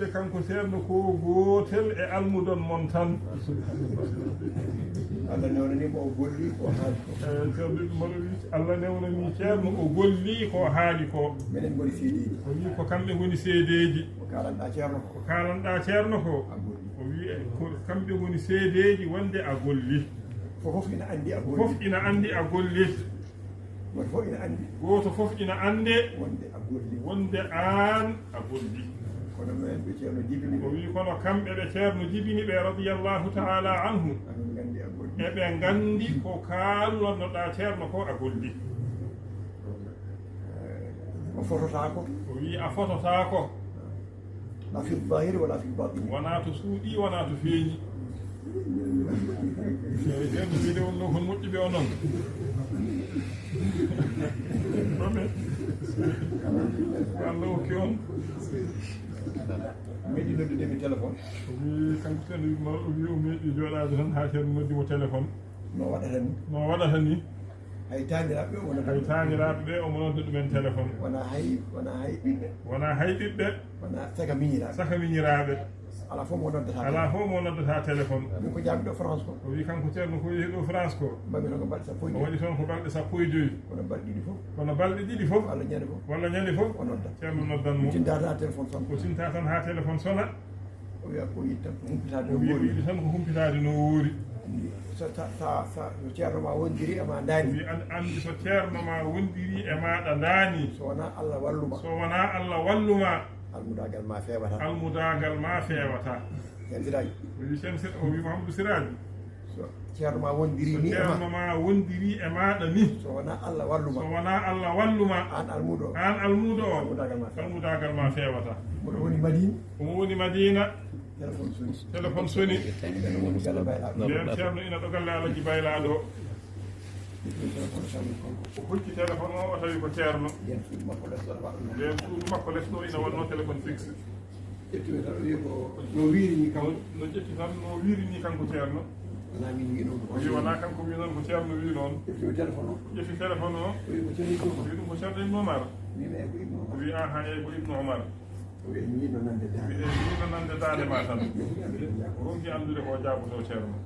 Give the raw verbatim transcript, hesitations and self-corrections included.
Kanko Ceerno ko gootel e almudon mon tan. Allah newnani mo o golli ko haali ko. Eh, Ceerno Ibrahima Mbaɗo wi, Allah newnani Ceerno o golli ko haali ko. Minen ngoni seedeeji. O wi ko kamɓe ngoni seedeeji. Ko kaalanɗaa Ceerno ko. Ko kaalanɗaa Ceerno ko. A golli. O wi ko kamɓe ngoni seedeeji wonde a golli. Fof ina anndi a golli. Fof ina anndi a golli. Gooto fof ina anndi. Gooto fof ina anndi. Wonde a golli. Wonde aan a golli. Kono noon ɓe Ceerno jibini ɓe. O wi kono kamɓe ɓe Ceerno jibini ɓe radiyallahu ta'ala anhu. Amin nganndi a golli. Eɓe nganndi ko kaalannoɗaa Ceerno ko a golli. Eh, o fototaako. O wi a fototaako. La fi zahiri wala fi batini. Wonaa to suuɗii, wonaa to feeñi. Eyi, ceerno, mbiɗe on ɗo kon moƴƴuɓe onon. Ɗo ɓe. Allah hokki on. Meɗi noddude mi téléphone. O wi, kanko Ceerno Ibrahima, o wi o meɗi jooɗaade tan haa Ceerno noddi mo téléphone. No waɗata ni? No waɗata ni? Hay taaniraaɓe ɓe omo nodda. Hay taaniraaɓe ɓe omo nodda ɗumen téléphone. Wonaa hay, wonaa hay ɓiɓɓe. Wonaa hay ɓiɓɓe. Wonaa saka miñiraaɓe. Saka miñiraaɓe. Alaa fof mo noddata. Alaa fof mo noddata téléphone. Min ko jaami ɗo France ko. O wi kanko Ceerno ko yehi ɗo France ko. Mbaɗi toon ko balɗe sappo e joy. O waɗi toon ko balɗe sappo e joy. Kono balɗe ɗiɗi fof. Kono balɗe ɗiɗi fof. Walla ñande fof. Walla ñande fof. O nodda. Ceerno noddan mo. Tinta tan haa téléphone sona. O tinta tan haa téléphone sona. O wiya ko yiɗi tan ko humpitaade no woori. O wiya ko yiɗi tan ko humpitaade no woori. Anndi so, sa, sa, sa, so ceerno ma wondiri e ma ndaani. O wiya an-, anndi so ceerno ma wondiri e maaɗa ndaani. So wonaa Allah wallu ma. So wonaa Allah wallu ma. Almudaagal ma feewata. Almudaagal ma feewata. Ceerno Siraaji. O wiya Ceerno Sir-, o wiya Mouhamadou Siraaji. So ceerno ma wondiri ni e ma. So ceerno ma wondiri e maaɗa ni. So wonaa Allah wallu ma. So wonaa Allah wallu ma. Aan almuudo o. Aan almuudo o. Almudaagal ma feewata. Almudaagal ma feewata. Mboɗo woni Madina. Omo woni Madina. Téléphone soni. Téléphone soni. Ɓeen woni galle Baylaaɗo. Ɓeen ceerno ina ɗo galle Alaji Baylaaɗo. Ƴetti téléphone o tawi kanko. O hocci téléphone o, o tawi ko ceerno. Nden suudu makko les ɗo waɗno. Nden suudu makko les ɗo ina wonno téléphone fixe. Ƴetti tan o wi ko no wiiri ni kanko. No ƴetti tan no wiiri ni kanko ceerno. Wonaa min wi noon ko. O wi wonaa kanko wi noon ko ceerno wi noon. Ƴetti téléphone o. Ƴetti téléphone o. O wi ko Ceerno Ibnu Umar. O wi ɗum ko Ceerno Ibnu Umar. Wi men ko Ibnu Umar. O wi aha, eyi ko Ibnu Umar. O wi en yiɗno nande daande. O wi en yiɗno nande daande ma tan. O ronki anndude ko jaaboto ceerno.